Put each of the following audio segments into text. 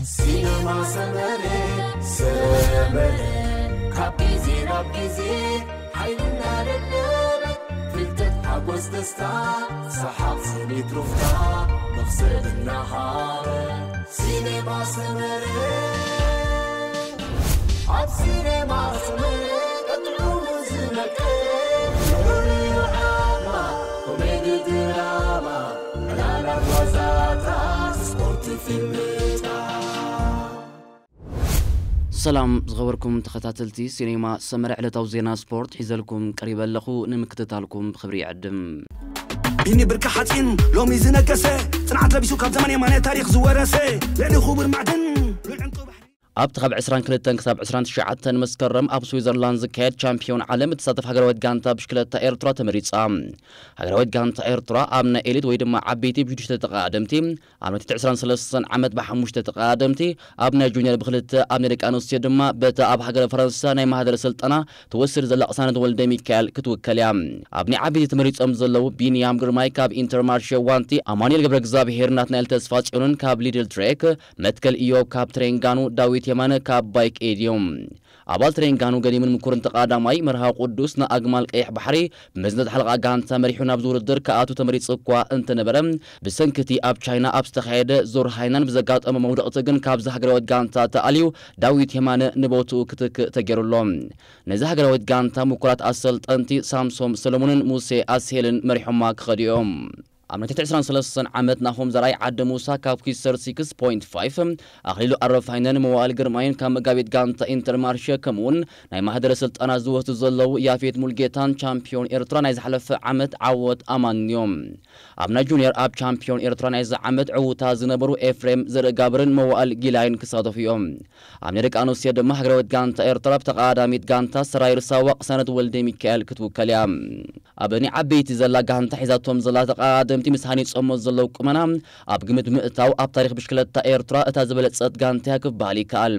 ሲነማ ሰመረ፣ ሰመረ፣ ካብ ግዜ ናብ ግዜ ሓይልና ደደበ፣ ፍልጠት ሓጎስ ደስታ፣ ሰሓቕ ስኒት ሩፍታ፣ መኽሰብ እናሃበ። ሲነማ ሰመረ፣ ኣብ ሲነማ ሰመረ፣ ቀጥዑ ዝመቀ፣ ፍሉይ ዓማ፣ ኮሜዲ ድራማ፣ ዕላላት ዋዛታት፣ ስፖርት ፊልምታት። ሰላም ዝኸበርኩም ተኸታተልቲ ሲኔማ ሰመረ፣ ዕለታዊ ዜና ስፖርት ሒዘልኩም ቀሪበ ኣለኹ። ንምክትታልኩም ብኽብሪ ይዕድም። ቢኒ ብርኪ ሓፂን ሎሚ ዝነገሰ፣ ፅንዓት ለቢሱ ካብ ዘመን የማነ ታሪኽ ዝወረሰ፣ ልዕሊ ክቡር ማዕድን ልዑል ዕንቁ ባሕሪ። ኣብቲ ካብ ዕስራን ክልተን ክሳብ ዕስራን ትሽዓተን መስከረም ኣብ ስዊዘርላንድ ዝካየድ ቻምፒዮን ዓለም እትሳተፍ ሃገራዊት ጋንታ ብሽክለታ ኤርትራ ተመሪጻ። ሃገራዊት ጋንታ ኤርትራ ኣብ ናይ ኤሊት ወይ ድማ ዓበይቲ ብሽዱሽተ ተቐዳደምቲ፣ ኣብ ናይ ትሕቲ ዕስራን ሰለስተን ዓመት ብሓሙሽተ ተቐዳደምቲ፣ ኣብ ናይ ጁኒየር ብክልተ፣ ኣብ ናይ ደቂ ኣንስትዮ ድማ በታ ኣብ ሃገረ ፈረንሳ ናይ ማህደር ስልጠና ትወስድ ዘላ ቅሳነት ወልደ ሚካኤል ክትውከል እያ። ኣብ ናይ ዓበይቲ ተመሪጾም ዘለዉ ቢንያም ግርማይ ካብ ኢንተርማርሼ ዋንቲ፣ ኣማኑኤል ገብረ እግዚኣብሄር ናትናኤል ተስፋ ጽዮንን ካብ ሊድል ትሬክ፣ መትከል ኢዮብ ካብ ትሬንጋኑ፣ ዳዊት የማነ ካብ ባይክ ኤድዮም። ኣባል ትሬንጋኑ ገዲምን ምኩርን ተቓዳማይ መርሃ ቅዱስ ንኣግማል ቀይሕ ባሕሪ ብመዝነት ሓለቓ ጋንታ መሪሑ ናብዚ ውድድር ክኣቱ ተመሪጹ እኳ እንተነበረ፣ ብሰንኪ እቲ ኣብ ቻይና ኣብ ዝተኻየደ ዙር ሃይናን ብዘጋጠሞ መውደቕቲ ግን ካብዚ ሃገራዊት ጋንታ ተኣልዩ ዳዊት የማነ ንቦትኡ ክትክእ ተገይሩሎ። ነዚ ሃገራዊት ጋንታ ምኩራት ኣሰልጠንቲ ሳምሶም ሰለሙንን ሙሴ ኣስሄልን መሪሖማ ክኸዱ እዮም። ኣብ ናይ ትሕቲ ዕስራን ሰለስተን ዓመት ናሆም ዘርኣይ ዓዲ ሙሳ ካብ ኪሰር ሲክስ ፖይንት ፋይፍ፣ ኣኽሊሉ ኣረፋይነን መዋእል ግርማይን ካብ መጋቢት ጋንታ ኢንተርማርሸ ከምኡውን ናይ ማህደረ ስልጠና ዝወስዱ ዘለዉ ያፌት ሙልጌታን ቻምፒዮን ኤርትራ ናይ ዝሓለፈ ዓመት ዓወት ኣማንን እዮም። ኣብ ናይ ጁኒየር ኣብ ቻምፒዮን ኤርትራ ናይዚ ዓመት ዕዉታት ዝነበሩ ኤፍሬም ዘርእጋብርን መዋእል ጊላይን ክሳተፉ እዮም። ኣብ ናይ ደቂ ኣንስትዮ ድማ ሃገራዊት ጋንታ ኤርትራ ብተቐዳዳሚት ጋንታ ሰራይር ሳዋ ቅሳነት ወልደ ሚካኤል ክትውከል እያ። ኣብ ናይ ዓበይቲ ዘላ ጋንታ ሒዛቶም ዘላ ተቐዳደምቲ ምስ ሃኒጾሞ ዘለዉ ቁመና ኣብ ግምት ብምእታው ኣብ ታሪኽ ብሽክለታ ኤርትራ እታ ዝበለጸት ጋንታ እያ ክበሃል ይከኣል።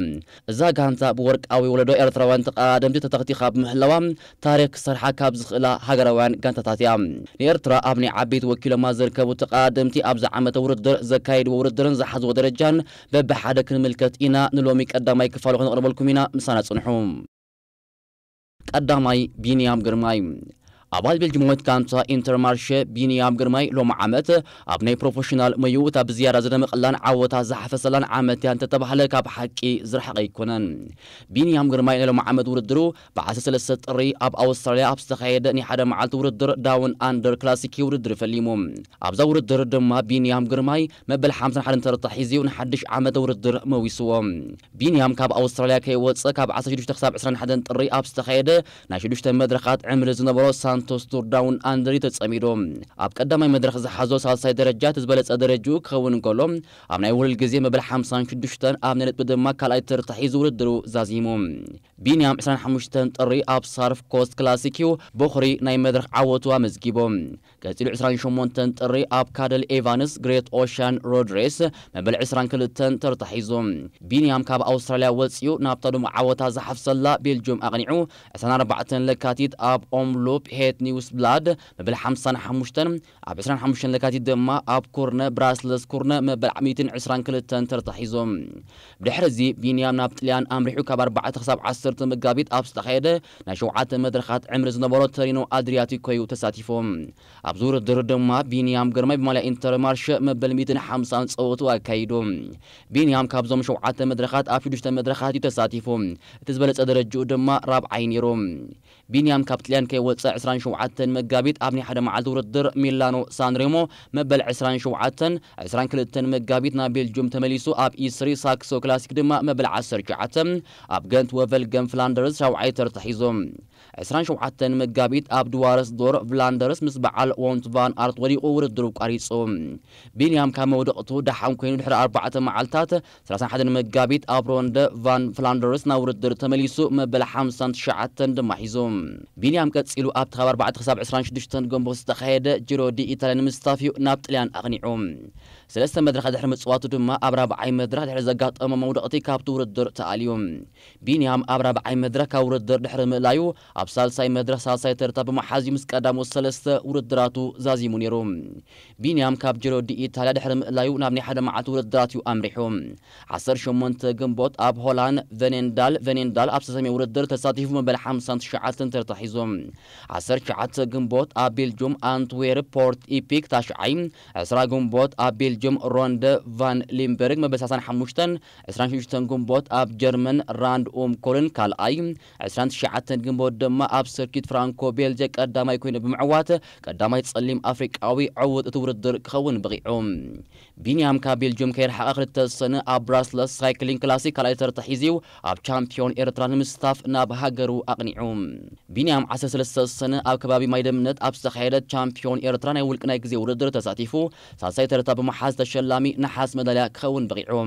እዛ ጋንታ ብወርቃዊ ወለዶ ኤርትራውያን ተቐዳደምቲ ተተኽቲ ካብ ምህላዋ ታሪኽ ክሰርሓ ካብ ዝኽእላ ሃገራውያን ጋንታታት እያ። ንኤርትራ ኣብ ናይ ዓበይቲ ወኪሎማ ዝርከቡ ተቐዳደምቲ ኣብዚ ዓመተ ውድድር ዘካየድዎ ውድድርን ዝሓዝዎ ደረጃን በብሓደ ክንምልከት ኢና። ንሎሚ ቀዳማይ ክፋሉ ከነቕርበልኩም ኢና። ምሳና ጽንሑ። ቀዳማይ፣ ቢንያም ግርማይ። ኣባል ቤልጅማዊት ጋንታ ኢንተርማርሸ ቢንያም ግርማይ ሎሚ ዓመት ኣብ ናይ ፕሮፌሽናል መይኡ እታ ብዝያዳ ዝደመቐላን ዓወታ ዝሓፈሰላን ዓመት እያ እንተተባህለ ካብ ሓቂ ዝረሓቐ ኣይኮነን። ቢንያም ግርማይ ናይ ሎሚ ዓመት ውድድሩ ብዓሰርተ ሰለስተ ጥሪ ኣብ ኣውስትራልያ ኣብ ዝተኻየደ ናይ ሓደ መዓልቲ ውድድር ዳውን ኣንደር ክላሲክ ውድድር ፈሊሙ። ኣብዛ ውድድር ድማ ቢንያም ግርማይ መበል ሓምሳን ሓደን ተርታ ሒዙ ንሓድሽ ዓመተ ውድድር መዊስዎ። ቢንያም ካብ ኣውስትራልያ ከይወጸ ካብ ዓሰርተ ሽዱሽተ ክሳብ ዕስራን ሓደን ጥሪ ኣብ ዝተኻየደ ናይ ሽዱሽተ መድረኻት ዕምሪ ዝነበሮ ሳንቶስ ቱር ዳውን ኣንደር እዩ ተጸሚዱ። ኣብ ቀዳማይ መድረኽ ዝሓዞ ሳልሳይ ደረጃ እቲ ዝበለጸ ደረጅኡ ክኸውን እንከሎ፣ ኣብ ናይ ውዕል ግዜ መበል ሓምሳን ሽዱሽተን ኣብ ናይ ነጥቢ ድማ ካልኣይ ተርታ ሒዙ ውድድሩ ዛዚሙ። ቢንያም ዕስራን ሓሙሽተን ጥሪ ኣብ ሳርፍ ኮስት ክላሲክ እዩ በኹሪ ናይ መድረኽ ዓወቱ ኣመዝጊቡ። ቀጺሉ ዕስራን ሸሞንተን ጥሪ ኣብ ካደል ኤቫንስ ግሬት ኦሻን ሮድ ሬስ መበል ዕስራን ክልተን ተርታ ሒዙ። ቢንያም ካብ ኣውስትራልያ ወጺኡ ናብታ ድሙቕ ዓወታ ዝሓፍሰላ ቤልጅየም ኣቕኒዑ ዕስራን ኣርባዕተን ለካቲት ኣብ ኦምሉፕ ሄት ኒውስ ብላድ መበል ሓምሳን ሓሙሽተን፣ ኣብ ዕስራን ሓሙሽተን ለካቲት ድማ ኣብ ኩርነ ብራስለስ ኩርነ መበል ሚእትን ዕስራን ክልተን ተርታ ሒዙ። ብድሕሪ እዚ ቢንያም ናብ ጥልያን ኣምሪሑ ካብ ኣርባዕተ ክሳብ ዓሰርተ መጋቢት ኣብ ዝተኻየደ ናይ ሸውዓተ መድረኻት ዕምሪ ዝነበሮ ተሪኖ ኣድሪያቲኮ እዩ ተሳቲፉ። ኣብዚ ውድድር ድማ ቢንያም ግርማይ ብማልያ ኢንተርማርሸ መበል ሚእትን ሓምሳን ጸወቱ ኣካይዱ። ቢንያም ካብዞም ሸውዓተ መድረኻት ኣብ ሽዱሽተ መድረኻት እዩ ተሳቲፉ። እቲ ዝበለጸ ደረጅኡ ድማ ራብዓይ ነይሩ። ቢንያም ካብ ጥልያን ከይወጸ ዕስራን ሸውዓተን መጋቢት ኣብ ናይ ሓደ መዓልቲ ውድድር ሚላኖ ሳንሬሞ መበል ዕስራን ሸውዓተን፣ ዕስራን ክልተን መጋቢት ናብ ቤልጅየም ተመሊሱ ኣብ ኢስሪ ሳክሶ ክላሲክ ድማ መበል ዓሰርተ ትሽዓተ ኣብ ገንት ወቨልገም ፍላንደርስ ሻውዓይ ተርታ ሒዙ። ዕስራን ሸውዓተን መጋቢት ኣብ ድዋረስ ዶር ፍላንደርስ ምስ በዓል ዎንት ቫን ኣርት ወዲቑ ውድድሩ ቋሪጹ። ቢንያም ካብ መውደቕቱ ደሓን ኮይኑ ድሕሪ ኣርባዕተ መዓልታት ሰላሳን ሓደን መጋቢት ኣብ ሮንደ ቫን ፍላንደርስ ናብ ውድድር ተመሊሱ መበል ሓምሳን ትሽዓተን ድማ ሒዙ። ቢንያም ቀጺሉ ኣብቲ ካብ ኣርባዕተ ክሳብ ዕስራን ሽዱሽተን ግንቦት ዝተኻየደ ጂሮ ዲ ኢታልያ ንምስታፍ እዩ ናብ ጥልያን ኣቕኒዑ። ሰለስተ መድረኻት ድሕሪ ምጽዋቱ ድማ ኣብ ራብዓይ መድረኽ ድሕሪ ዘጋጠሞ መውደቕቲ ካብቲ ውድድር ተኣልዩ። ቢንያም ኣብ ራብዓይ መድረኽ ካብ ውድድር ድሕሪ ምእላዩ ኣብ ሳልሳይ መድረኽ ሳልሳይ ተርታ ብምሓዝ እዩ ምስ ቀዳሞት ሰለስተ ውድድራቱ ዛዚሙ ነይሩ። ቢንያም ካብ ጂሮ ዲ ኢታልያ ድሕሪ ምእላዩ ናብ ናይ ሓደ መዓልቲ ውድድራት እዩ ኣምሪሑ። ዓሰርተ ሸሞንተ ግንቦት ኣብ ሆላንድ ቨኔንዳል ቨኔንዳል ኣብ ዝተሰምየ ውድድር ተሳቲፉ መበል ሓምሳን ትሽዓተን ተርታ ሒዙ። ዓሰርተ ትሽዓተ ግንቦት ኣብ ቤልጁም ኣንትዌርፕ ፖርት ኢፒክ ታሽዓይ፣ ዕስራ ግንቦት ኣብ ቤልጅም ሮንደ ቫን ሊምበርግ መበል ሰላሳን ሓሙሽተን፣ ዕስራን ሽዱሽተን ግንቦት ኣብ ጀርመን ራንድ ኡም ኮልን ካልኣይ፣ ዕስራን ትሽዓተን ግንቦት ድማ ኣብ ሰርኪት ፍራንኮ ቤልጅ ቀዳማይ ኮይኑ ብምዕዋት ቀዳማይ ጸሊም ኣፍሪቃዊ ዕውት እቲ ውድድር ክኸውን በቒዑ። ቢንያም ካብ ቤልጅም ከይረሓቐ ክልተ ሰነ ኣብ ብራስለስ ሳይክሊንግ ክላሲክ ካልኣይ ተርታ ሒዙ ኣብ ቻምፒዮን ኤርትራ ንምስታፍ ናብ ሃገሩ ኣቕኒዑ። ቢንያም ዓሰርተ ሰለስተ ሰነ ኣብ ከባቢ ማይደምነት ኣብ ዝተኻየደ ቻምፒዮን ኤርትራ ናይ ውልቂ ናይ ግዜ ውድድር ተሳቲፉ ሳልሳይ ተርታ ብምሓዝ ተሸላሚ ነሓስ መዳልያ ክኸውን በቒዑ።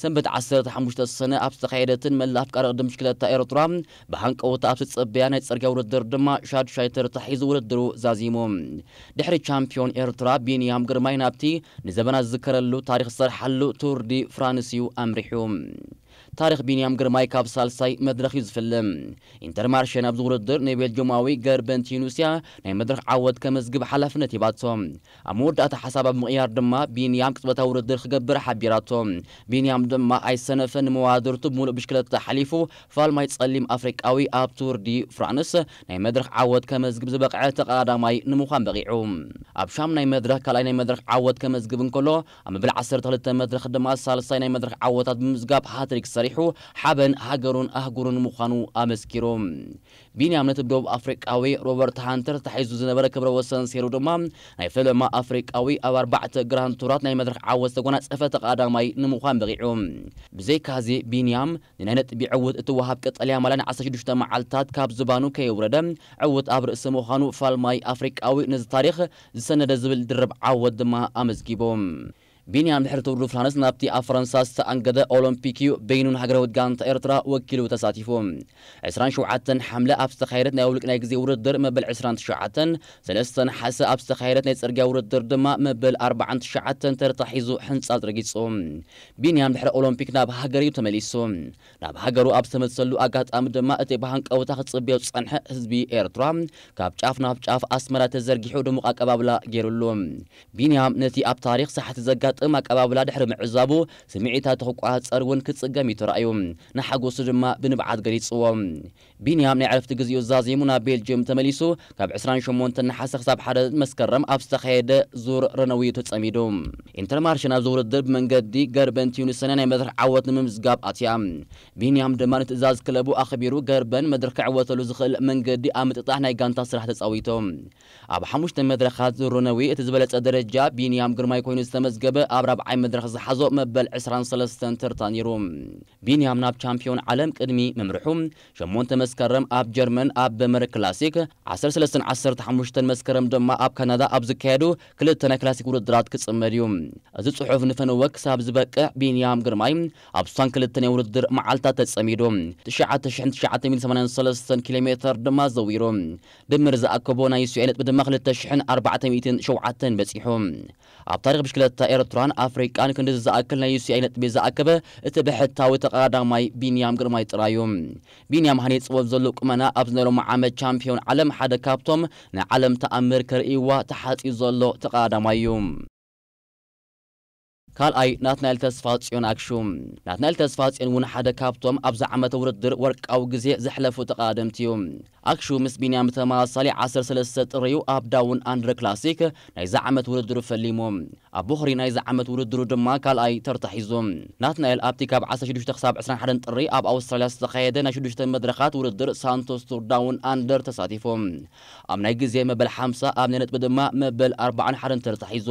ሰንበት ዓሰርተ ሓሙሽተ ሰነ ኣብ ዝተኻየደትን መላ ኣፍቃሪ ቅድም ብሽክለታ ኤርትራ ብሃንቀውታ ኣብ ዝጸበያ ናይ ጽርግያ ውድድር ድማ ሻድሻይ ተርታ ሒዙ ውድድሩ ዛዚሙ። ድሕሪ ቻምፒዮን ኤርትራ ቢንያም ግርማይ ናብቲ ንዘበናት ዝዝከረሉ ታሪኽ ዝሰርሓሉ ቱር ዲ ፍራንስ እዩ ኣምሪሑ። ታሪኽ ቢንያም ግርማይ ካብ ሳልሳይ መድረኽ እዩ ዝፍለ። ኢንተርማርሸ ናብዚ ውድድር ንቤልጅማዊ ገርበንት ዩኑስያ ናይ መድረኽ ዓወት ከመዝግብ ሓላፍነት ሂባቶ። ኣብ መወዳእታ ሓሳብ ኣብ ምቕያር ድማ ቢንያም ቅጽበታዊ ውድድር ክገብር ሓቢራቶ። ቢንያም ድማ ኣይሰነፈን፣ ንመዋድርቱ ብምሉእ ብሽክለታ ሓሊፉ ፋልማይ ጸሊም ኣፍሪቃዊ ኣብ ቱር ዲ ፍራንስ ናይ መድረኽ ዓወት ከመዝግብ ዝበቕዐ ተቐዳማይ ንምዃን በቒዑ። ኣብ ሻምናይ መድረኽ ካልኣይ ናይ መድረኽ ዓወት ከመዝግብ እንከሎ፣ ኣብ መበል ዓሰርተ ክልተ መድረኽ ድማ ሳልሳይ ናይ መድረኽ ዓወታት ብምምዝጋብ ሃትሪክ ሰሪሑ ሓበን ሃገሩን ኣህጉሩን ምዃኑ ኣመስኪሩ። ቢንያም ነቲ ብደቡብ ኣፍሪቃዊ ሮበርት ሃንተር ተታሒዙ ዝነበረ ክብረ ወሰን ሰይሩ ድማ ናይ ፈለማ ኣፍሪቃዊ ኣብ ኣርባዕተ ግራንድ ቱራት ናይ መድረኽ ዓወት ዝተጎናጸፈ ተቐዳማይ ንምዃን በቒዑ። ብዘይካዚ ቢንያም ንናይ ነጥቢ ዕውት እትወሃብ ቀጠልያ ማልያ ንዓሰርተ ሽዱሽተ መዓልታት ካብ ዝባኑ ከየውረደ ዕውት ኣብ ርእሲ ምዃኑ ፋልማይ ኣፍሪቃዊ ነዚ ታሪኽ ዝሰነደ ዝብል ድርብ ዓወት ድማ ኣመዝጊቡ። ቢንያም ድሕሪ ቱር ዱ ፍራንስ ናብቲ ኣብ ፈረንሳ ዝተኣንገደ ኦሎምፒክ እዩ በይኑን ሃገራዊት ጋንታ ኤርትራ ወኪሉ ተሳቲፉ። ዕስራን ሸውዓተን ሓምለ ኣብ ዝተኻየደት ናይ ውልቂ ናይ ግዜ ውድድር መበል ዕስራን ትሽዓተን፣ ሰለስተ ነሓሰ ኣብ ዝተኻየደት ናይ ጽርግያ ውድድር ድማ መበል ኣርባዓን ትሽዓተን ተርታ ሒዙ ሕንጻጽ ረጊጹ። ቢንያም ድሕሪ ኦሎምፒክ ናብ ሃገር እዩ ተመሊሱ። ናብ ሃገሩ ኣብ ዝተመልሰሉ ኣጋጣሚ ድማ እቲ ብሃንቀውታ ክጽበዮ ዝጸንሐ ህዝቢ ኤርትራ ካብ ጫፍ ናብ ጫፍ ኣስመራ ተዘርጊሑ ድሙቕ ኣቀባብላ ገይሩሉ። ቢንያም ነቲ ኣብ ታሪኽ ሳሕቲ ዘጋጥም ኣቀባብላ ድሕሪ ምዕዛቡ ስምዒታቱ ክቆጻጸር እውን ክጽገም እዩ ተራእዩ። ንሓጎሱ ድማ ብንብዓት ገሊጽዎ። ቢንያም ናይ ዕረፍቲ ግዜኡ ዛዚሙ ናብ ቤልጅየም ተመሊሱ ካብ ዕስራን ሸሞንተን ነሓሰ ክሳብ ሓደ መስከረም ኣብ ዝተኻየደ ዙር ረነዊ ተጸሚዱ። ኢንተርማርሸ ናብዚ ውድድር ብመንገዲ ገርበን ቲዩኒሰንያ ናይ መድረኽ ዓወት ንምምዝጋብ ኣትያ። ቢንያም ድማ ንትእዛዝ ክለቡ ኣኽቢሩ ገርበን መድረኽ ክዕወተሉ ዝኽእል መንገዲ ኣብ ምጥጣሕ ናይ ጋንታ ስራሕ ተጻዊቱ። ኣብ ሓሙሽተ መድረኻት ዙር ረነዊ እቲ ዝበለጸ ደረጃ ቢንያም ግርማይ ኮይኑ ዝተመዝገበ ኣብ ራብዓይ መድረኽ ዝሓዞ መበል ዕስራን ሰለስተን ተርታ ነይሩ። ቢንያም ናብ ቻምፒዮን ዓለም ቅድሚ ምምርሑ ሸሞንተ መስከረም ኣብ ጀርመን ኣብ በመር ክላሲክ፣ ዓሰርተ ሰለስተን ዓሰርተ ሓሙሽተን መስከረም ድማ ኣብ ካናዳ ኣብ ዝካየዱ ክልተ ናይ ክላሲክ ውድድራት ክጽመድ እዩ። እዚ ጽሑፍ ንፈነወ ክሳብ ዝበቅዕ ቢንያም ግርማይ ኣብ ስሳን ክልተ ናይ ውድድር መዓልታት ተጸሚዱ ትሽዓተ ሽሕን ትሽዓተ ሚእትን ሰማንያን ሰለስተን ኪሎ ሜተር ድማ ዘዊሩ ድምር ዝኣከቦ ናይ ዩሲኣይ ነጥቢ ድማ ክልተ ሽሕን ኣርባዕተ ሚእትን ሸውዓተን በጺሑ። ኣብ ታሪኽ ብሽክለታ ኤርትራን ኣፍሪቃን ክንዲ ዝኣክል ናይ ዩሲኣይ ነጥቢ ዝኣከበ እቲ ብሕታዊ ተቐዳማይ ቢንያም ግርማይ ጥራይ እዩ። ቢንያም ሃኒጽዎ ዘሎ ቁመና ኣብዚ ናይ ሎሚ ዓመት ቻምፒዮን ዓለም ሓደ ካብቶም ንዓለም ተኣምር ከርእይዋ ተሓጽዩ ዘሎ ተቐዳዳማይ እዩ። ካልኣይ ናትናኤል ተስፋ ጽዮን ኣክሹ። ናትናኤል ተስፋ ጽዮን እውን ሓደ ካብቶም ኣብዚ ዓመተ ውድድር ወርቃዊ ግዜ ዘሕለፉ ተቐዳደምቲ እዩ። ኣክሹ ምስ ቢንያም ብተመሳሳሊ ዓሰርተ ሰለስተ ጥሪ እዩ ኣብ ዳውን ኣንደር ክላሲክ ናይዚ ዓመት ውድድሩ ፈሊሙ። ኣብ ቦኽሪ ናይዚ ዓመት ውድድሩ ድማ ካልኣይ ተርታ ሒዙ። ናትናኤል ኣብቲ ካብ ዓሰርተ ሽዱሽተ ክሳብ ዕስራን ሓደን ጥሪ ኣብ ኣውስትራልያ ዝተኻየደ ናይ ሽዱሽተ መድረኻት ውድድር ሳንቶስ ቱር ዳውን ኣንደር ተሳቲፉ። ኣብ ናይ ግዜ መበል ሓምሳ ኣብ ናይ ነጥቢ ድማ መበል ኣርባዓን ሓደን ተርታ ሒዙ።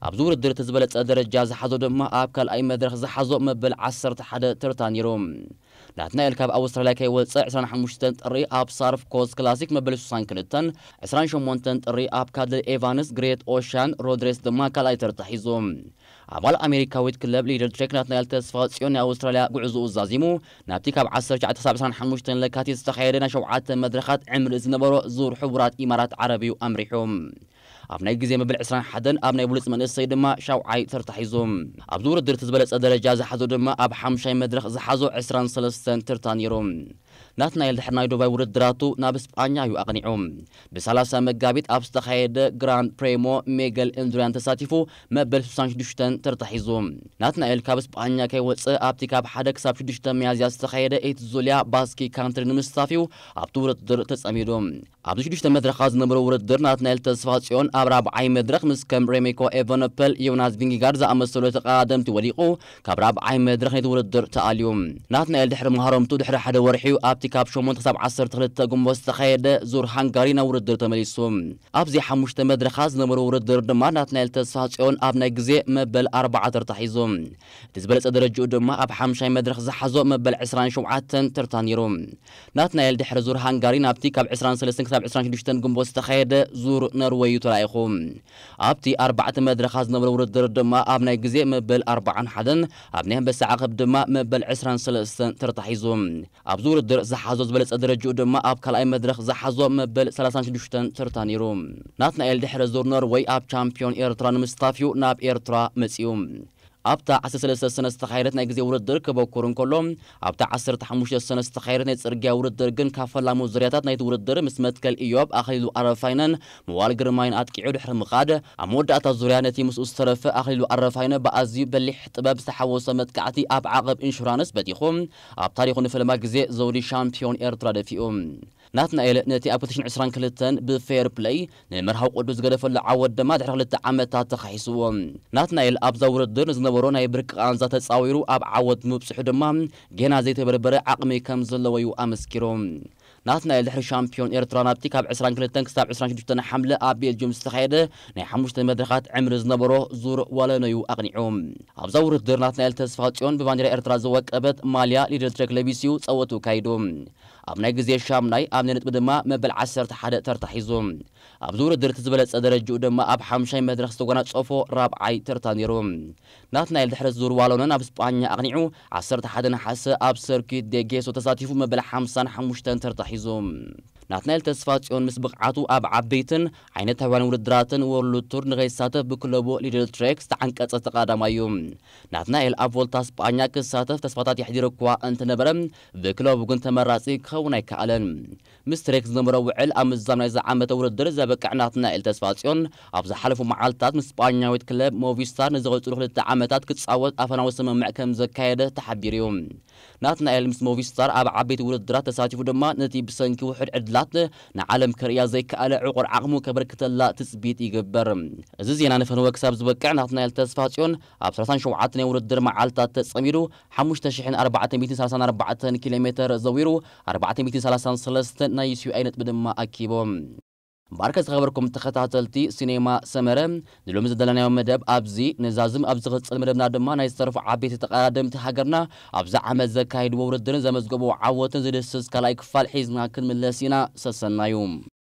ኣብዚ ውድድር እቲ ዝበለጸ ደረጃ ዝሓዞ ድማ ኣብ ካልኣይ መድረኽ ዝሓዞ መበል ዓሰርተ ሓደ ተርታ ነይሩ። ናትናኤል ካብ ኣውስትራልያ ከይወጸ ዕስራን ሓሙሽተን ጥሪ ኣብ ሳርፍ ኮስት ክላሲክ መበል ሱሳን ክልተን፣ ዕስራን ሸሞንተን ጥሪ ኣብ ካድል ኤቫንስ ግሬት ኦሻን ሮድሬስ ድማ ካልኣይ ተርታ ሒዙ። ኣባል ኣሜሪካዊት ክለብ ሊደር ትሬክ ናትናኤል ተስፋ ጽዮን ናይ ኣውስትራልያ ጉዕዞኡ ዛዚሙ ናብቲ ካብ ዓሰርተ ትሽዓተ ክሳብ ዕስራን ሓሙሽተን ለካቲት ዝተኻየደ ናይ ሸውዓተ መድረኻት ዕምሪ ዝነበሮ ዙር ሕቡራት ኢማራት ዓረብ እዩ ኣምሪሑ። ኣብ ናይ ግዜ መበል ዕስራን ሓደን ኣብ ናይ ብሉጽ መንእሰይ ድማ ሻውዓይ ተርታ ሒዙ። ኣብዚ ውድድር እቲ ዝበለጸ ደረጃ ዝሓዞ ድማ ኣብ ሓምሻይ መድረኽ ዝሓዞ ዕስራን ሰለስተን ተርታ ነይሩ። ናትናኤል ድሕሪ ናይ ዱባይ ውድድራቱ ናብ ስጳኛ እዩ ኣቕኒዑ። ብ30 መጋቢት ኣብ ዝተኻየደ ግራንድ ፕሬሞ ሜገል ኤንዱሪያን ተሳቲፉ መበል ስሳን ሽዱሽተን ተርታ ሒዙ። ናትናኤል ካብ ስጳኛ ከይወጸ ኣብቲ ካብ ሓደ ክሳብ ሽዱሽተ ሚያዝያ ዝተኻየደ ኤትዙሊያ ባስኪ ካንትሪ ንምስታፍ እዩ ኣብቲ ውድድር ተጸሚዱ። ኣብዚ ሽዱሽተ መድረኻት ዝነበረ ውድድር ናትናኤል ተስፋጽዮን ኣብ ራብዓይ መድረኽ ምስ ከም ሬሜኮ ኤቨነፐል፣ ዮናስ ቪንጊጋርድ ዝኣመሰሉ ተቐዳደምቲ ወዲቑ ካብ ራብዓይ መድረኽ ነቲ ውድድር ተኣልዩ። ናትናኤል ድሕሪ መሃረምቱ ድሕሪ ሓደ ወርሒ እዩ ኣብቲ ካብ ሸሞንተ ክሳብ ዓሰርተ ክልተ ግንቦት ዝተኻየደ ዙር ሃንጋሪ ናብ ውድድር ተመሊሱ። ኣብዚ ሓሙሽተ መድረኻት ዝነበረ ውድድር ድማ ናትናኤል ተስፋጽዮን ኣብ ናይ ግዜ መበል ኣርባዓ ተርታ ሒዙ። እቲ ዝበለጸ ደረጅኡ ድማ ኣብ ሓምሻይ መድረኽ ዝሓዞ መበል ዕስራን ሸውዓተን ተርታ ነይሩ። ናትናኤል ድሕሪ ዙር ሃንጋሪ ናብቲ ካብ ዕስራን ሰለስተን ክሳብ ዕስራን ሽዱሽተን ግንቦት ዝተኻየደ ዙር ኖርወይ እዩ ተላኢኹ። ኣብቲ ኣርባዕተ መድረኻት ዝነበረ ውድድር ድማ ኣብ ናይ ግዜ መበል ኣርባዓን ሓደን ኣብ ናይ ኣንበሳ ዓቐብ ድማ መበል ዕስራን ሰለስተን ተርታ ሒዙ። ኣብዚ ውድድር ዝሓዞ ዝበለጸ ደረጅኡ ድማ ኣብ ካልኣይ መድረኽ ዝሓዞ መበል ሰላሳን ሽዱሽተን ተርታ ነይሩ። ናትናኤል ድሕሪ ዙር ኖርወይ ኣብ ቻምፒዮን ኤርትራ ንምስታፍ እዩ ናብ ኤርትራ መጺኡ። ኣብታ ዓሰርተ ሰለስተ ሰነ ዝተኻየደት ናይ ግዜ ውድድር ክበኩር እንከሎ፣ ኣብታ ዓሰርተ ሓሙሽተ ሰነ ዝተኻየደት ናይ ጽርግያ ውድድር ግን ካብ ፈላሙ ዙርያታት ናይቲ ውድድር ምስ መትከል ኢዮብ ኣኽሊሉ ኣረፋይነን ምዋል ግርማይን ኣጥቂዑ ድሕሪ ምኻድ፣ ኣብ መወዳእታ ዙርያ ነቲ ምስኡ ዝተረፈ ኣኽሊሉ ኣረፋይነ ብኣዝዩ በሊሕ ጥበብ ዝተሓወሶ መጥቃዕቲ ኣብ ዓቐብ ኢንሹራንስ በቲኹ ኣብ ታሪኹ ንፈለማ ግዜ ዘውዲ ሻምፒዮን ኤርትራ ደፊኡ። ናትናኤል ነቲ ኣብ ክልተ ሽሕን ዕስራን ክልተን ብፌር ፕለይ ንመርሃዊ ቅዱስ ዝገደፈሉ ዓወት ድማ ድሕሪ ክልተ ዓመታት ተኻሒስዎ። ናትናኤል ኣብዛ ውድድር ንዝነበሮ ናይ ብርቂ ቃንዛ ተጻዊሩ ኣብ ዓወት ምብጽሑ ድማ ጌና ዘይተበርበረ ዓቕሚ ከም ዘለዎ እዩ ኣመስኪሩ። ናትናኤል ድሕሪ ሻምፒዮን ኤርትራ ናብቲ ካብ ዕስራን ክልተን ክሳብ ዕስራን ሽዱሽተን ሓምለ ኣብ ቤልጅም ዝተኻየደ ናይ ሓሙሽተ መድረኻት ዕምሪ ዝነበሮ ዙር ዋለኖ እዩ ኣቕኒዑ። ኣብዛ ውድድር ናትናኤል ተስፋጽዮን ብባንዲራ ኤርትራ ዝወቀበት ማልያ ሊደል ትሬክ ለቢሱ እዩ ጸወቱ ካይዱ። ኣብ ናይ ግዜ ሻምናይ ኣብ ናይ ነጥቢ ድማ መበል ዓሰርተ ሓደ ተርታ ሒዙ። ኣብዚ ውድድር እቲ ዝበለጸ ደረጅኡ ድማ ኣብ ሓምሻይ መድረኽ ዝተጎናጸፎ ራብዓይ ተርታ ነይሩ። ናትናኤል ድሕሪ ዙር ዋሎኖ ናብ ስጳኛ ኣቕኒዑ ዓሰርተ ሓደ ነሓሰ ኣብ ሰርኪት ዴጌሶ ተሳቲፉ መበል ሓምሳን ሓሙሽተን ተርታ ሒዙ። ናትናኤል ተስፋጽዮን ምስ ብቕዓቱ ኣብ ዓበይትን ዓይነታውያን ውድድራትን ወርልድ ቱር ንኸይሳተፍ ብክለቡ ሊድል ትሬክ ዝተዓንቀጸ ተቐዳዳማይ እዩ። ናትናኤል ኣብ ቮልታ ስጳኛ ክሳተፍ ተስፋታት የሕዲሩ እኳ እንተነበረ፣ ብክለቡ ግን ተመራጺ ክኸውን ኣይከኣለን። ምስ ትሬክ ዝነበሮ ውዕል ኣብ ምዛም ናይዚ ዓመተ ውድድር ዘበቅዕ ናትናኤል ተስፋጽዮን፣ ኣብ ዝሓለፉ መዓልታት ምስ ስጳኛዊት ክለብ ሞቪስታር ንዝቕጽሉ ክልተ ዓመታት ክጻወት ኣፈናዊ ስምምዕ ከም ዘካየደ ተሓቢሩ እዩ። ናትናኤል ምስ ሞቪስታር ኣብ ዓበይቲ ውድድራት ተሳቲፉ ድማ ነቲ ብሰንኪ ውሑድ ዕድላት ንዓለም ከርእያ ዘይከኣለ ዕቑር ዓቕሙ ከበርክተላ ትጽቢት ይግበር። እዚ ዜና ንፈነወ ክሳብ ዝበቅዕ ናትናኤል ተስፋጽዮን ኣብ ሰላሳን ሸውዓተን ናይ ውድድር መዓልታት ተጸሚዱ ሓሙሽተ ሽሕን ኣርባዕተ ሚእትን ሰላሳን ኣርባዕተን ኪሎ ሜተር ዘዊሩ ኣርባዕተ ሚእትን ሰላሳን ሰለስተን ናይ ዩ ሲ ኣይ ነጥቢ ድማ ኣኪቦም። እምበኣርከ ዝኸበርኩም ተኸታተልቲ ሲኔማ ሰመረ፣ ንሎሚ ዝደለናዮ መደብ ኣብዚ ነዛዝም። ኣብ ዝቕጽል መደብና ድማ ናይ ዝተረፉ ዓበይቲ ተቐዳደምቲ ሃገርና ኣብዚ ዓመት ዘካየድዎ ውድድርን ዘመዝገብዎ ዓወትን ዝድስስ ካልኣይ ክፋል ሒዝና ክንምለስ ኢና። ሰሰናዩ።